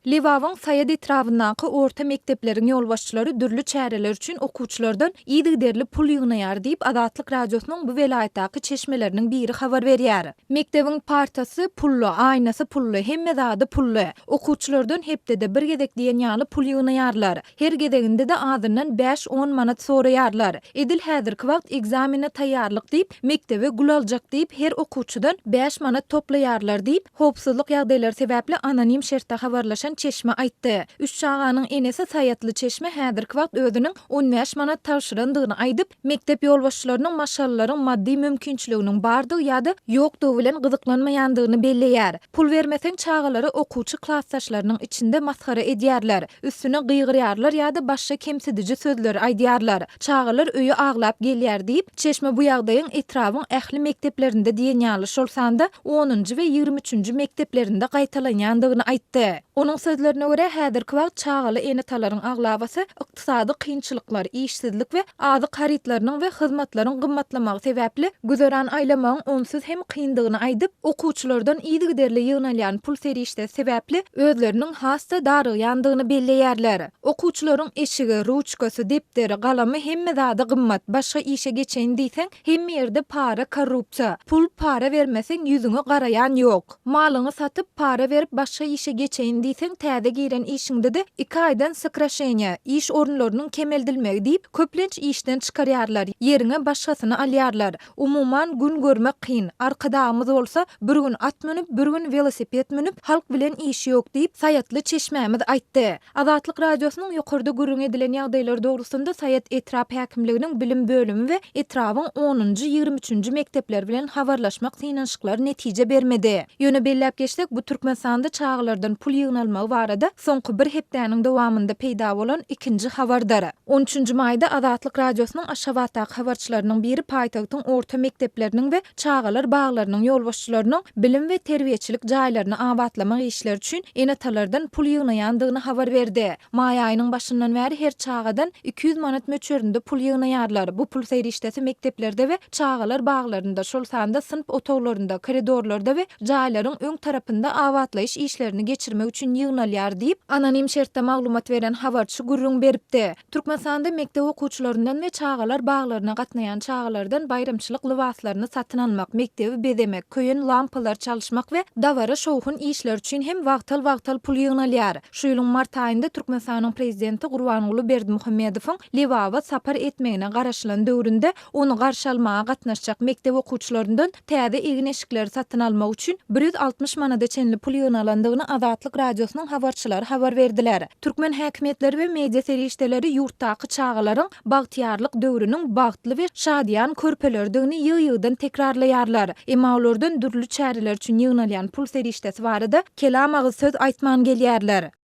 Lebabyň Saýat etrabyndaky orta mekdepleriň ýolbaşçylary dürli çäreler üçin okuwçylardan yzygiderli pul ýygnaýar diýip, Azatlyk Radiosynyň bu welaýatdaky çeşmeleriniň biri habar berýär. Mekdebiň partasy pully, aýnasy pully, hemme zady pully. Okuwçylardan hepdede bir gezek diýen ýaly pul ýygnaýarlar. Her gezeginde-de azyndan bäş-on manat soraýarlar. Edil häzirki wagt ekzamene taýýarlyk diýip, mekdebe gül aljak diýip, her okuwçydan bäş manat toplaýarlar diýip, howpsuzlyk ýagdaýlary sebäpli anonim şertde habarlaşan çeşme aýtdy. Üç çaganyň enesi Saýatly çeşme häzirki wagt özüniň on bäş manat tabşyrandygyny aýdyp, mekdep ýolbaşçylarynyň maşgalalaryň maddy mümkinçiliginiň bardygy ýa-da ýokdugy bilen gyzyklanmaýandygyny belleýär. Pul bermeseň çagalary okuwçy klasdaşlarynyň içinde masgara edýärler, üstüne gygyrýarlar ýa-da başga kemsidiji sözleri aýdýarlar. Çagalar öýe aglap gelýär diýip, çeşme bu ýagdaýyň etrabyň ähli mekdeplerinde diýen ýaly, şol sanda onunjy we 20 üçünji mekdeplerinde gaýtalanýandygyny aýtdy. Onuň sözlerine görä, häzirki wagt çagaly ene-atalaryň aglabasy ykdysady kynçylyklar, işsizlik we azyk harytlarynyň we hyzmatlaryň gymmatlamagy sebäpli güzeran aýlamagyň onsuz hem kyndygyny aýdyp, okuwçylardan yzygiderli ýygnalýan pul serişdesi sebäpli özleriniň has-da darygýandygyny belleýärler. Okuwçylaryň eşigi, ruçkasy, depderi, galamy hemme zady gymmat, başga işe geçeýin diýseň, hemme ýerde para, korrupsiýa. Pul, para bermeseň ýüzüňe garaýan ýok. Malyňy satyp, para berip başga işe geçeýin diýseň täze giren işiňde-de iki aýdan sokraşeniýe, iş orunlarynyň kemeldilmegi diýip, köplenç işden çykarýarlar, ýeriňe başgasyny alýarlar. Umuman, gün görmek kyn. Arkadagymyz bolsa, bir gün at münüp, bir gün welosiped münüp, halk bilen işi ýok diýip, saýatly çeşmämiz aýtdy. Azatlyk Radiosynyň ýokarda gürrüňi edilen ýagdaýlar dogrusynda Saýat etrap häkimliginiň bilim bölümi we etrabyň onunjy, 20 üçünji mekdepleri bilen habarlaşmak synanyşyklary netije bermedi. Ýöne belläp geçsek, bu Türkmenistanda çagalardan pul ýygnalmagy barada soňky bir hepdäniň dowamynda peýda bolan ikinji habardyr. On üçünji maýda Azatlyk Radiosynyň Aşgabatdaky habarçylarynyň biri paýtagtyň orta mekdepleriniň we çagalar baglarynyň ýolbaşçylarynyň bilim we terbiýeçilik jaýlaryny abatlamak işleri üçin ene-atalardan pul ýygnaýandygyny habar berdi. Maý aýynyň başyndan bäri her çagadan 200 manat möçberinde pul ýygnaýarlar. Bu pul serişdesi mekdeplerde we çagalar baglarynda, şol sanda synp otaglarynda, koridorlarda we jaýlaryň öň tarapynda abatlaýyş işlerini geçirmek üçin ýygnalýar diýip, anonim şertde maglumat beren habarçy gürrüň beripdi. Türkmenistanda mekdep okuwçylaryndan we çagalar baglaryna gatnaýan çagalardan baýramçylyk lybaslaryny satyn almak, mekdebi bezemek, köýen lampalary çalyşmak we dabara-şowhun işleri üçin hem wagtal-wagtal pul ýygnalýar. Şu ýylyň mart aýynda Türkmenistanyň Prezidenti Gurbanguly Berdimuhamedowyň Lebaba sapar etmegine garaşylan döwründe ony garşy almaga gatnaşjak mekdep okuwçylaryndan täze egin-eşikleri satyn almak üçin 160 manada çenli pul ýygnalandygyny Azatlyk Radiosynyň habarçylary habar berdiler. Türkmen häkimiýetleri we media serişdeleri ýurtdaky çagalaryň bagtyýarlyk döwrüniň bagtly we şadyýan körpeleridigini ýygy-ýygydan tekrarlaýarlar. Emma olardan dürli çäreler üçin ýygnalýan pul serişdesi barada kelam agyz söz aýtman gelýärler.